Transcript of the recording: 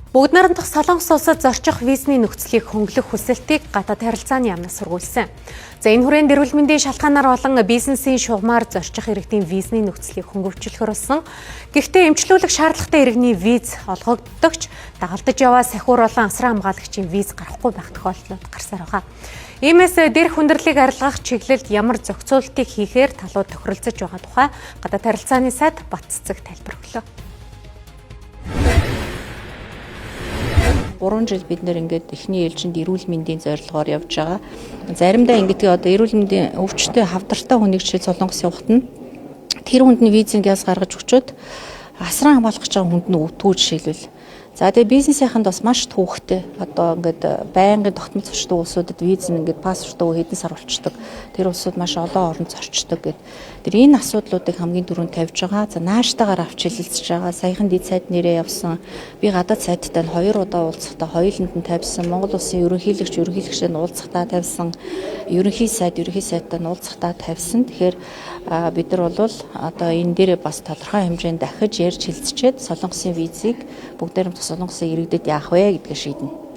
Бүгд найрамдах Солонгос улсад зорчих визний нөхцөлийг хөнгөлөх хүсэлтийг гадаад харилцааны яамнаас сургуулсан. За, энэ хүрээнд эрүүл мэндийн шалтгаанаар болон бизнесийн шугамаар зорчих иргэдийн визний нөхцөлийг хөнгөвчлөхөр болсон. Гэхдээ эмчлүүлэх шаардлагатай иргэний виз олгогддог ч дагалдаж яваа сахиур болон асран хамгаалагчийн виз гарахгүй байх тохиолдлууд гарсаар байгаа. Иймээс дээрх хүндрэлийг арилгах чиглэлд ямар зохицуултыг хийхээр талууд тохиролцож байгаа тухай гадаад харилцааны сайд Бат Цэцэг тайлбар өглөө. 3 жил бид нэр ингээд эхний ээлжинд эрүүл мэндийн зорилгоор явж байгаа. Заримдаа ингээд одоо эрүүл мэндийн өвчтөй, хавдартай хүнийг жишээ Солонгос явахад нь тэр хүнд нь визийн гяс гаргаж өгчөөд асран хамгаалах гэж байгаа хүнд нь өвдгүү жишээлбэл. За, тэгээ бизнесийнхэнд бас маш түүхтэй. Одоо ингээд байнгын тогтмол зочдог улсуудад виз нь ингээд паспортоо хэдэн сар болчдөг. Тэр улсууд маш олон оронд зорчдог гэд. Тэр энэ асуудлуудыг хамгийн түрүүнд тавьж байгаа. За, нааштайгаар авч хэлэлцэж байгаа. Саяхан дид сайд нэрээ явсан. Би гадаад сайдтай нь хоёр удаа уулзахдаа хоёуланд нь тавьсан. Монгол улсын ерөнхийлөгч ерөнхийлөгчтэй нь уулзахдаа тавьсан. Ерөнхий сайд ерөнхий сайдтай нь уулзахдаа тавьсан. Тэгэхээр бид нар бол одоо энэ дээрээ бас тодорхой хэмжээнд дахиж ярьж хэлцчихэд Солонгосын визийг бүгд найрамдах Солонгосын иргэдэд яах вэ гэдгээ шийднэ.